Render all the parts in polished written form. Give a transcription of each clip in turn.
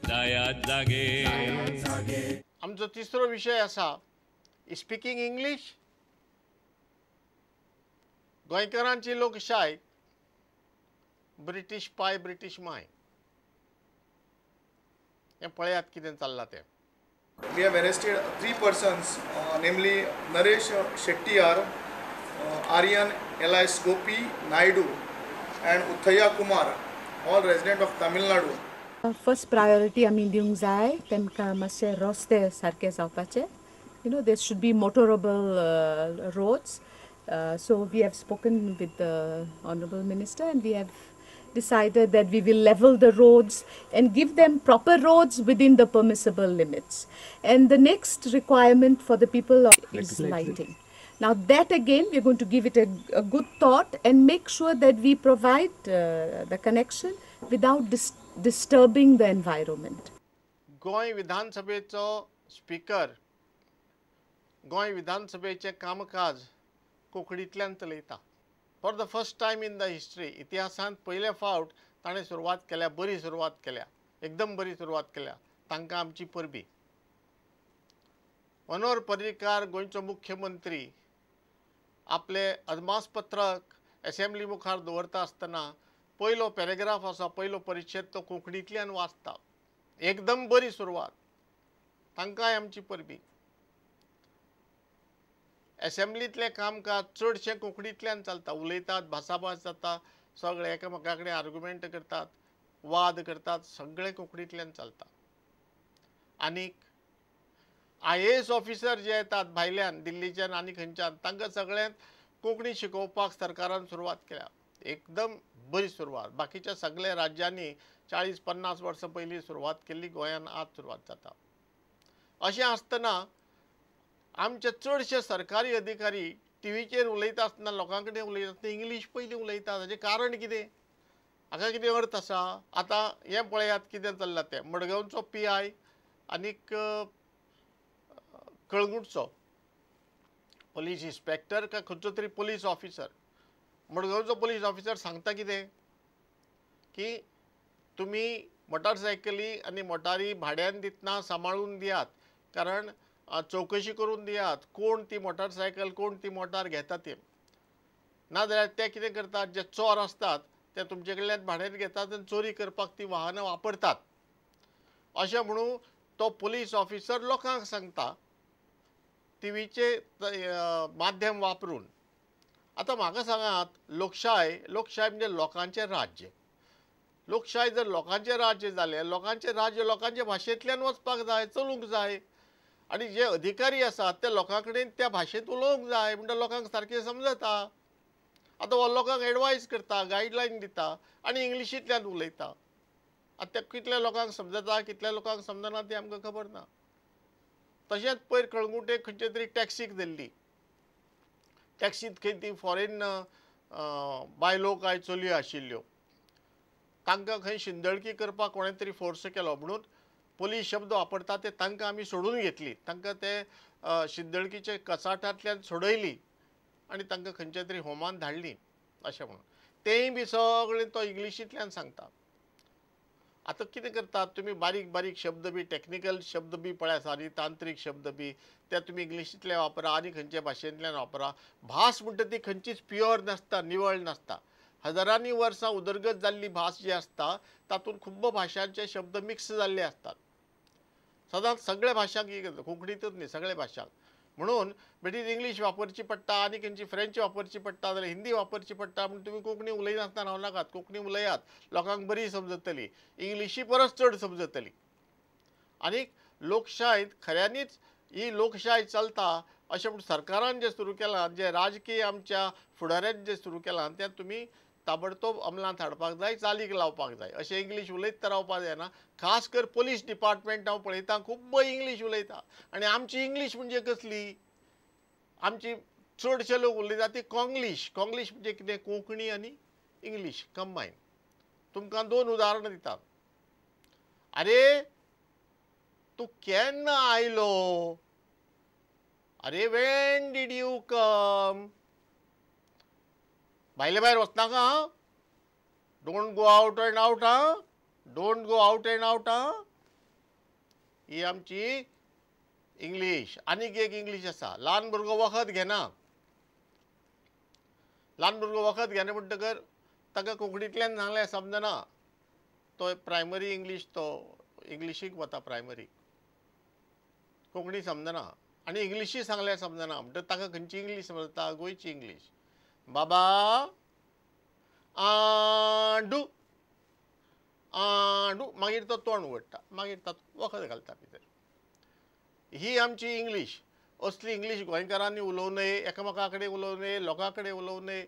जायात जागे। आमचो तिसरो विशय आसा स्पिकींग इंग्लीश। गोंयकारांची लोकशाय ब्रिटीश पाय ब्रिटीश my, हें पळयात कितें चल्लां तें। We have arrested 3 persons, namely Naresh Shettyar, Aryan Elias Gopi Naidu and Uthaya Kumar, all resident of Tamil Nadu. First priority आमी दिवंक जाय तेमकां मातशे रस्ते सारके जावपाचे. You know, there should be motorable roads. So we have spoken with the Honorable Minister and we have decided that we will level the roads and give them proper roads within the permissible limits. And the next requirement for the people is lighting. Now that again, we are going to give it a good thought and make sure that we provide the connection without disturbing the environment. Goa विधानसभेचो speaker Goem विधानसभेचें कामकाज कोंकणींतल्यान चलयता. For the first time in the history, इतिहासांत पयले फावट ताणें सुरवात केल्या, बरी सुरवात केल्या, एकदम बरी सुरवात केल्या. तांकां आमची परबी. मनोहर पर्रीकार गोंयचो मुख्यमंत्री आपले अदमासपत्रक एसेंब्ली मुखार दवरता आसतना पयलो पॅरेग्राफ आसा, पयलो परिच्छेद तो कोंकणींतल्यान वाचता. एकदम बरी सुरवात, तांकांय आमची परबी. एसेंब्लींतलें कामकाज चडशें कोंकणींतल्यान चलता, उलयतात, भासाभास जाता, सगळे एकामेका कडेन आर्ग्युमेंट करतात, वाद करतात, सगळें कोंकणींतल्यान चलता. आनीक IAS officer जे येतात भायल्यान, दिल्लीच्यान आनी खंयच्यान, तांकां सगळ्यांक कोंकणी शिकोवपाक सरकारान सुरवात केल्या. एकदम बरी सुरवात. बाकीच्या सगळ्या राज्यांनी 40-50 वर्सां पयलीं सुरवात केल्ली, गोंयान आज सुरवात जाता. अशें आसतना आमचे चडशे सरकारी अधिकारी टीव्हीचेर उलयता आसतना, लोकां कडेन उलयता आसतना इंग्लीश पयलीं उलयता. ताचें कारण कितें, हाका कितें अर्थ आसा? आतां हें पळयात कितें चल्लां तें. मडगांवचो PI आनीक कळंगूटचो पोलीस इन्स्पेक्टर काय खंयचो तरी पोलीस ऑफिसर, मडगांवचो पोलीस ऑफिसर सांगता कितें की तुमी मोटारसायकली आनी मोटारी भाड्यान दितना सांबाळून दियात, कारण चवकशी करून दियात कोण ती मोटारसायकल, कोण ती मोटार घेता ती. नाजाल्यार ते कितें करतात, जे चोर आसतात ते तुमचे कडल्यान भाड्यान घेतात आनी चोरी करपाक ती वाहनां वापरतात. अशें म्हणून तो पोलीस ऑफिसर लोकांक सांगता टीव्हीचे माध्यम वापरून. आतां म्हाका सांगात, लोकशाय, लोकशाय म्हणजे लोकांचें राज्य. लोकशाय जर लोकांचें राज्य जालें, लोकांचें राज्य लोकांच्या भाशेंतल्यान वचपाक जाय, चलूंक जाय. आनी जे अधिकारी आसात ते लोकां कडेन त्या भाशेंत उलोवंक जाय, म्हणटा लोकांक सारकें समजता. आतां हो लोकांक एडवायस करता, गायडलायन दिता आनी इंग्लिशींतल्यान उलयता. आतां ते कितल्या लोकांक समजता, कितल्या लोकांक समजना तें आमकां खबर ना. तशेंच पयर कळंगूटे खंयचे तरी टॅक्सीक धरली, टॅक्सींत खंय ती फॉरेन बायलो काय चलयो आशिल्ल्यो, तांकां खंय शिंदळकी करपाक कोणें तरी फोर्स केलो म्हणून पोलीस शब्द वापरता ते तांकां आमी सोडून घेतली, तांकां ते शिंदळकीचे कचाटांतल्यान सोडयली आनी तांकां खंयच्या तरी होमान धाडली अशें म्हणून. तेंय बी सगळें तो इंग्लिशींतल्यान सांगता. आतां कितें करतात तुमी, बारीक बारीक शब्द बी, टॅक्निकल शब्द बी पळय आसा न्ही, तांत्रीक शब्द बी, ते तुमी इंग्लिशींतले वापरा आनी खंयच्या भाशेंतल्यान वापरा. भास म्हणटा ती खंयचीच प्युअर नासता, निवळ नासता. हजारांनी वर्सां उदरगत जाल्ली भास जी आसता तातूंत खूब्ब भाशांचे शब्द मिक्स जाल्ले आसतात. सदांच सगळ्या भाशांक, कोंकणींतच न्ही, सगळ्या भाशांक. म्हणून बेठीच इंग्लीश वापरची पडटा आनी खंयची फ्रेंच वापरची पडटा जाल्यार हिंदी वापरची पडटा. म्हूण तुमी कोंकणी उलयनासतना रावं नाकात, कोंकणी उलयात, लोकांक बरी समजतली, इंग्लिशी परस चड समजतली. आनी लोकशायेंत खऱ्यांनीच ही लोकशाय चलता अशें म्हूण सरकारान जें सुरू केलां, जें राजकीय आमच्या फुडाऱ्यान जें सुरू केलां तें तुमी ताबडतोब अंमलांत हाडपाक जाय, चालीक लावपाक जाय. अशें इंग्लीश उलयत रावपाक जायना. खास कर पोलीस डिपार्टमेंट हांव पळयतां खूब्ब इंग्लीश उलयता. आनी आमची इंग्लीश म्हणजे कसली, आमची चडशे लोक उलयता ती कोंग्लीश. कोंग्लीश म्हणजे कितें, कोंकणी आनी इंग्लीश कंबायन. तुमकां 2 उदाहरणां दिता. अरे तूं केन्ना आयलो, अरे when did you come, भायले भायर वचनाका हां, don't go out and out हां, don't go out and out हां. ही आमची इंग्लीश. आनीक एक इंग्लीश आसा, ल्हान भुरगो वखद घेना, ल्हान भुरगो वखद घेना म्हणटकर ताका कोंकणींतल्यान सांगल्यार समजना, तो प्रायमरी इंग्लीश, तो इंग्लिशीक वता प्रायमरी, कोंकणी समजना आनी इंग्लिशूय सांगल्यार समजना, म्हणटकर ताका खंयची इंग्लीश समजता, गोंयची इंग्लीश. बाबा आंडू आंडू, मागीर तो तोंड उगडटा, मागीर तातूंत वखद घालता भितर. ही आमची इंग्लीश. असली इंग्लीश गोंयकारांनी उलोवं नये, एकामेका कडेन उलोवं नये, लोकां कडेन उलोवं नये,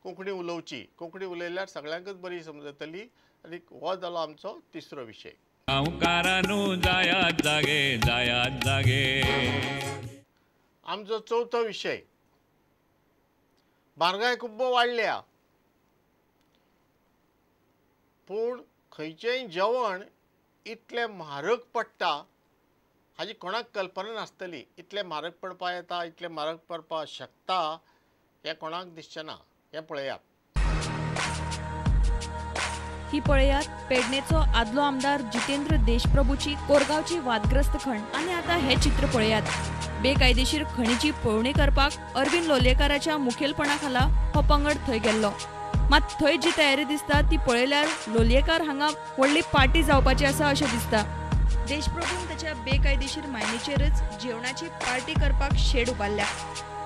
कोंकणी उलोवची. कोंकणी उलयल्यार सगळ्यांकच बरी समजतली. आनी हो जालो आमचो तिसरो विशय. गांवकारांनो जायात जागे, जायात जागे. आमचो चवथो विशय, म्हारगाय खूब वाडल्या, पूण खंयचेंय जेवण इतलें म्हारग पडटा हाजी कोणाक कल्पना नासतली. इतलें म्हारग पडपा येता, इतलें म्हारग पडपाक शकता हें कोणाक दिसचें ना. हें पळयात. ही पळयात पेडणेचो आदलो आमदार जितेंद्र देशप्रभूची कोरगांवची वादग्रस्त खण. आनी आतां हें चित्र पळयात. बेकायदेशीर खणीची पळोवणी करपाक अरविंद लोलयेकाराच्या मुखेलपणा खाला हो पंगड थंय गेल्लो. मात थंय जी तयारी दिसता ती पळयल्यार लोलयेकार हांगा व्हडली पार्टी जावपाची आसा अशें दिसता. देशप्रभून ताच्या बेकायदेशीर मायनीचेरच जेवणाची पार्टी करपाक शेड उबारल्या,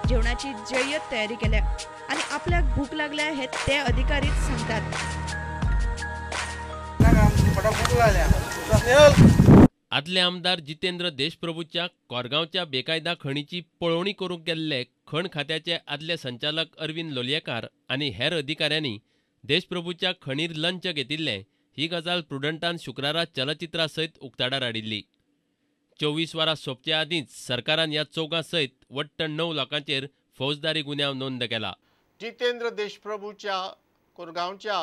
जेवणाची जय्यत तयारी केल्या आनी आपल्याक भूक लागल्या हे ते अधिकारीच सांगतात. आदले आमदार जितेंद्र देशप्रभूच्या कोरगांवच्या बेकायदा खणीची पळोवणी करूंक गेल्ले खण खात्याचे आदले संचालक अरविंद लोलयेकार आनी हेर अधिकाऱ्यांनी देशप्रभूच्या खणीर लंच घेतिल्लें ही गजाल प्रुडंटान शुक्रारा चलचित्रा सयत उक्ताडार हाडिल्ली. 24 वरां सोंपचे आदींच सरकारान ह्या चौगां सयत वट्ट 9 लोकांचेर फौजदारी गुन्यांव नोंद केला. जितेंद्र देशप्रभूच्या कोरगांवच्या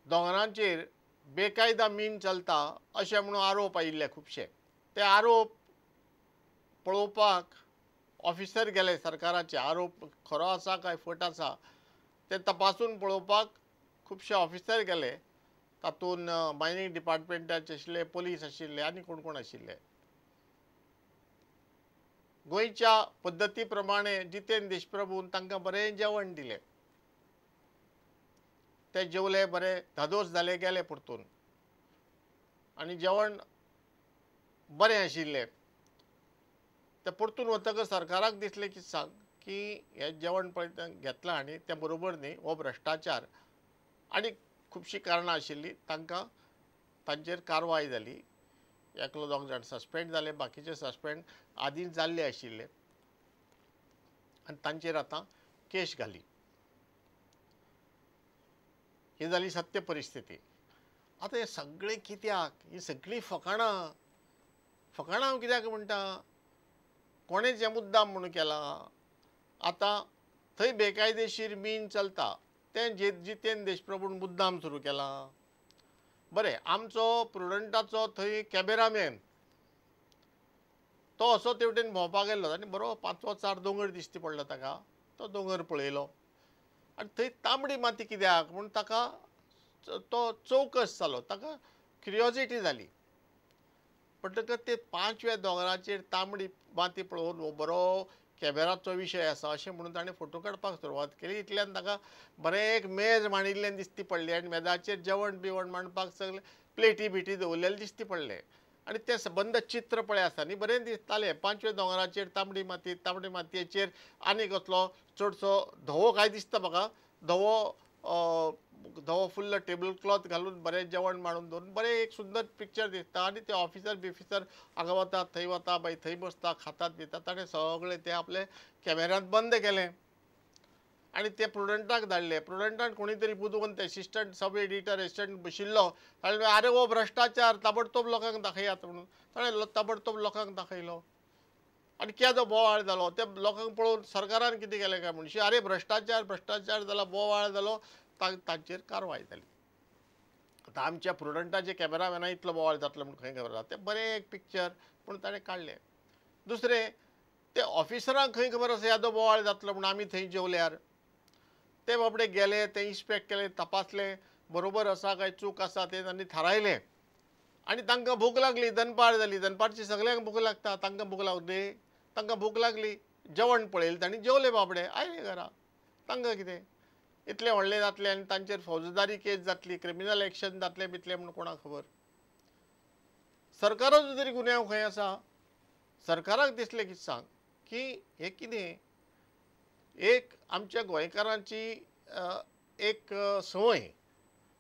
दोंगरांचेर बेकायदा मीन चलता अशें म्हणून आरोप आयिल्ले खुबशे. ते आरोप पळोवपाक ऑफिसर गेले सरकाराचे. आरोप खरो आसा काय फट आसा ते तपासून पळोवपाक खुबशे ऑफिसर गेले. तातूंत मायनींग डिपार्टमेंटाचे आशिल्ले, पोलीस आशिल्ले आनी कोण कोण आशिल्ले. गोंयच्या पद्दती प्रमाणे जितेंद्र देशप्रभून तांकां बरें जेवण दिलें. ते जेवले, बरे धादोस जाले, गेले परतून. आनी जेवण बरें आशिल्लें. ते परतून वतकच सरकाराक दिसलें की सांग की हें जेवण पळय घेतलां आनी तें बरोबर न्ही, हो भ्रश्टाचार आनी खुबशीं कारणां आशिल्लीं. तांकां तांचेर कारवाय जाली. एकलो दोग जाण सस्पेंड जाले, बाकीचे सस्पेंड आदींच जाल्ले आशिल्ले आनी तांचेर आतां केश घाली. ही जाली सत्य परिस्थिती. आतां हें सगळें कित्याक, ही सगळीं फकाणां. फकाणां हांव कित्याक म्हणटा, कोणेच हें मुद्दाम म्हणून केलां. आतां थंय बेकायदेशीर मीन चलता तें जितेंद्र देशप्रभून मुद्दाम सुरू केलां. बरें, आमचो प्रुडंटाचो थंय कॅमेरामॅन तो असो तेवटेन भोंवपाक गेल्लो आनी बरो पांचवो चार दोंगर दिश्टी पडलो ताका. तो दोंगर पळयलो आनी थंय तांबडी माती कित्याक म्हूण ताका तो चौकस जालो, ताका क्युरियोजिटी जाली. म्हणटकच ते पांचव्या दोंगराचेर तांबडी माती पळोवन हो बरो कॅमेराचो विशय आसा अशें म्हणून ताणें फोटो काडपाक सुरवात केली. इतल्यान ताका बरें एक मेज मांडिल्ल्यान दिश्टी पडलें आनी मेजाचेर जेवण बिवण मांडपाक सगळें प्लेटी बिटी दवरलेलें दिश्टी पडलें. आनी तें सबंद चित्र पळय आसा न्ही, बरें दिसतालें. पांचव्या दोंगराचेर तांबडी माती, तांबडी मातयेचेर आनी कसलो चडसो धवो काय दिसता म्हाका, धवो धवो फुल्ल टेबल क्लॉथ घालून बरें जेवण मांडून दवरून बरें एक सुंदर पिक्चर दिसता. आनी ते ऑफिसर बिफिसर हांगा वतात थंय वता, मागीर थंय बसता, खातात पितात. ताणें सगळें तें आपलें कॅमेऱ्यांत बंद केलें आनी ते प्रुडंटाक धाडले. प्रुडंटान कोणी तरी बुदवंत एसिस्टंट सब एडिटर एसिस्टंट बशिल्लो, ताणें म्हणलें आरे हो भ्रश्टाचार, ताबडतोब लोकांक दाखयात म्हणून. ताणें ताबडतोब लोकांक दाखयलो आनी केदो बोवाळ जालो. ते लोकांक पळोवन सरकारान कितें केलें काय म्हणशी, आरे भ्रश्टाचार भ्रश्टाचार जाला, बोवाळ जालो, तांचेर कारवाय जाली. आतां आमच्या प्रुडंटाचे कॅमेरामॅना इतलो बोवाळ जातलो म्हूण खंय खबर आसा. तें बरें एक पिक्चर पूण ताणें काडलें. दुसरें, ते ऑफिसरांक खंय खबर आसा येदो बोवाळ जातलो म्हूण आमी थंय जेवल्यार. ते बाबडे गेले, ते इन्स्पेक्ट केले, तपासले, बरोबर आसा काय चूक आसा तें तांणी थारायलें आनी तांकां भूक लागली, दनपार जाली, दनपारची सगळ्यांक भूक लागता, तांकां भूक लागली, तांकां भूक लागली, जेवण पळयलें तांणी, जेवले बाबडे, आयले घरा. तांकां कितें इतलें व्हडलें जातलें आनी तांचेर फौजदारी केस जातली, क्रिमिनल एक्शन जातलें बितलें म्हूण कोणाक खबर. सरकाराचो तरी गुन्यांव खंय आसा? सरकाराक दिसलें कितें सांग की हें कितें एक आमच्या गोंयकारांची एक संवय,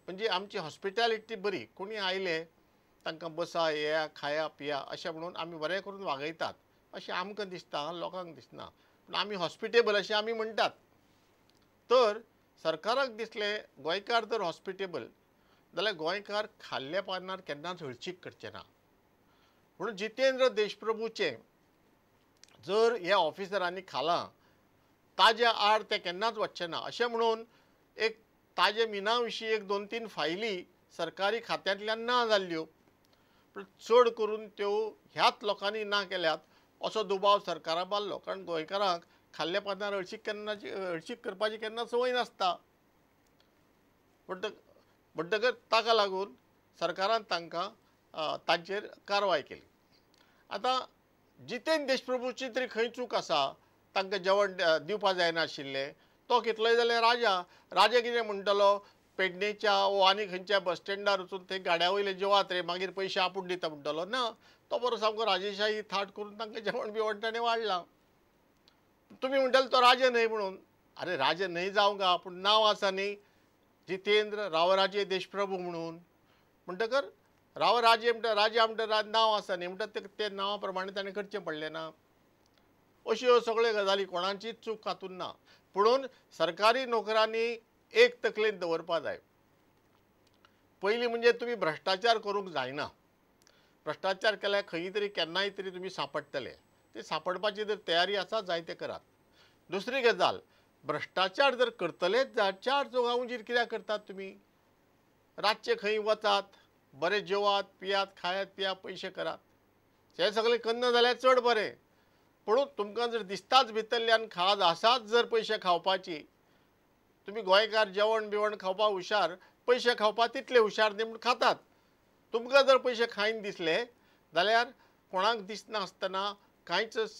म्हणजे आमची हॉस्पिटॅलिटी बरी, कोणी आयले तांकां बसा, येया, खाया पिया अशें म्हणून आमी बरें करून वागयतात अशें आमकां दिसता, लोकांक दिसना, पूण आमी हॉस्पिटेबल अशें आमी म्हणटात. तर सरकाराक दिसलें गोंयकार जर हॉस्पिटेबल जाल्यार गोंयकार खाल्ल्या पानार केन्नाच हळशीक करचे ना. म्हणून जितेंद्र देशप्रभूचें जर ह्या ऑफिसरांनी खालां ताज्या आड ते केन्नाच वचचे ना अशें म्हणून एक ताजे मिना विशीं एक 2-3 फायली सरकारी खात्यांतल्यान ना जाल्ल्यो, पूण चड करून त्यो ह्याच लोकांनी ना केल्यात असो दुबाव सरकाराक बारलो. कारण गोंयकारांक खाल्ल्या पानार हळशीक केन्ना हळशीक करपाची केन्ना संवय नासता. म्हणटकच ताका लागून सरकारान तांकां तांचेर कारवाय केली. आतां जितेंद्र देशप्रभूची तरी खंय चूक आसा? तांकां जेवण दिवपा जायनाशिल्लें, तो कितलोय जाल्यार राजा, राजा कितें म्हणटलो, पेडणेच्या वो आनी खंयच्या बस स्टँडार वचून थंय गाड्या वयले जेवात रे, मागीर पयशे आपूण दिता म्हणटलो ना. तो बरो सामको राजेशाही थाट करून तांकां जेवण बिवण ताणें वाडलां. तुमी म्हणटले तो राजा न्हय म्हणून, अरे राजा न्हय जावं गा, पूण नांव आसा न्ही जितेंद्र रावराजे देशप्रभू म्हणून. म्हणटकर रावराजे म्हणटा, राजा म्हणटा, नांव आसा न्ही, म्हणटा ते नांवा प्रमाणे ताणें करचें पडलें ना. अश्यो ह्यो सगळ्यो गजाली, कोणाचीच चूक हातूंत ना, पुणून सरकारी नोकरांनी एक तकलेन दवरपा जाय. पयलीं म्हणजे तुमी भ्रश्टाचार करूंक जायना. भ्रश्टाचार केल्यार खंय तरी केन्नाय तरी तुमी सांपडटले, ते सांपडपाची जर तयारी आसा जाय तें करात. दुसरी गजाल, भ्रश्टाचार जर करतलेच जाल्यार 4 चौगां उजीर कित्याक करतात तुमी? रातचे खंय वचात, बरें जेवात, पियात, खायात पिया, पयशे करात, हें सगळें करना जाल्यार चड बरें. पूण तुमकां जर दिसताच भितरल्यान खाज आसाच जर पयशे खावपाची, तुमी गोंयकार जेवण बिवण खावपाक हुशार, पयशे खावपाक तितले हुशार न्ही म्हूण खातात. तुमकां जर पयशे खायन दिसले जाल्यार कोणाक दिसनासतना, कांयच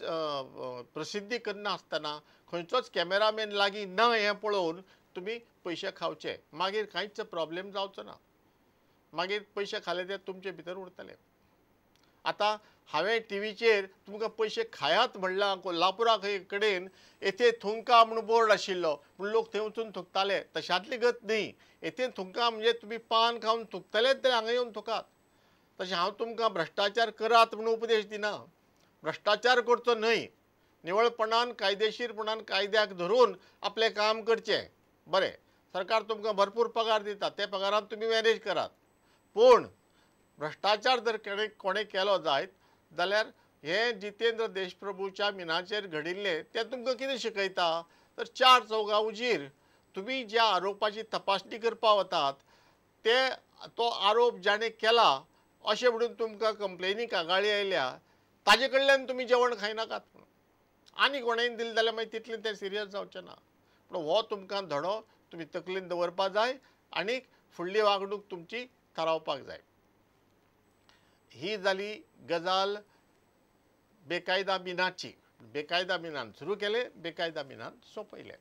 प्रसिद्धी करनासतना, खंयचोच कॅमेरामॅन लागीं ना हें पळोवन तुमी पयशे खावचे, मागीर कांयच प्रॉब्लेम जावचो ना. मागीर पयशे खाले ते तुमचे भितर उरतले. आतां हांवें टिवीचेर तुमकां पयशे खायात म्हणलां, कोल्हापुरा खंय कडेन येथे थुंका म्हूण बोर्ड आशिल्लो, पूण लोक थंय वचून थुकताले. तशांतली गत न्ही, येथे थुंका म्हणजे तुमी पान खावन थुकतलेच जाल्यार हांगा येवन थुकात. तशें हांव तुमकां भ्रश्टाचार करात म्हूण उपदेश दिना. भ्रश्टाचार करचो न्हय, निवळपणान कायदेशीरपणान कायद्याक धरून आपलें काम करचें. बरें, सरकार तुमकां भरपूर पगार दिता, त्या पगारान तुमी मॅनेज करात. पूण भ्रश्टाचार जर कोणें केलो जायत जाल्यार हें जितेंद्र देशप्रभूच्या मिनाचेर घडिल्लें तें तुमकां कितें शिकयता? तर 4 चौगां उजीर तुमी ज्या आरोपाची तपासणी करपाक वतात ते तो आरोप जाणें केला अशें म्हणून तुमकां कंप्लेनी कागाळी आयल्या ताजे कडल्यान तुमी जेवण खायनाकात म्हणून. आनी कोणेंय दिलें जाल्यार मागीर तितलें तें सिरियस जावचें ना. पूण हो तुमकां धडो तुमी तकलेन दवरपाक जाय आनी फुडली वागणूक तुमची थारावपाक जाय. ही जाली गजाल बेकायदा मिनाची. बेकायदा मिनान सुरू केलें, बेकायदा मिनान सोंपयलें.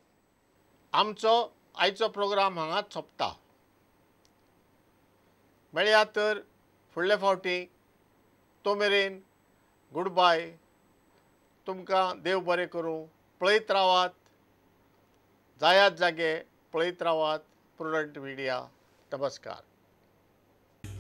आमचो आयचो प्रोग्राम हांगाच सोंपता. मेळया तर फुडले फावटी, तो मेरेन गुड बाय. तुमकां देव बरें करूं. पळयत रावात, जायात जागे, पळयत रावात प्रुडंट मिडिया. नमस्कार.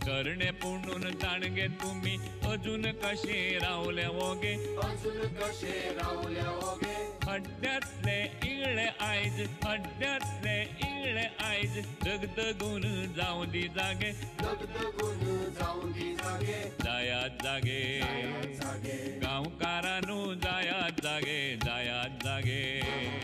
करणे पुणून ताणगे तुमी अजून कशे रावले ओगे, अजून कशे रावले ओगे. हड्ड्यांतले इगळे आयज, हड्ड्यांतले इगळे आयज, दगदगून जावं दी जागे, दगदगून जावं दी जागे. जायात जागे गांवकारानू, जायात जागे, जायात जागे.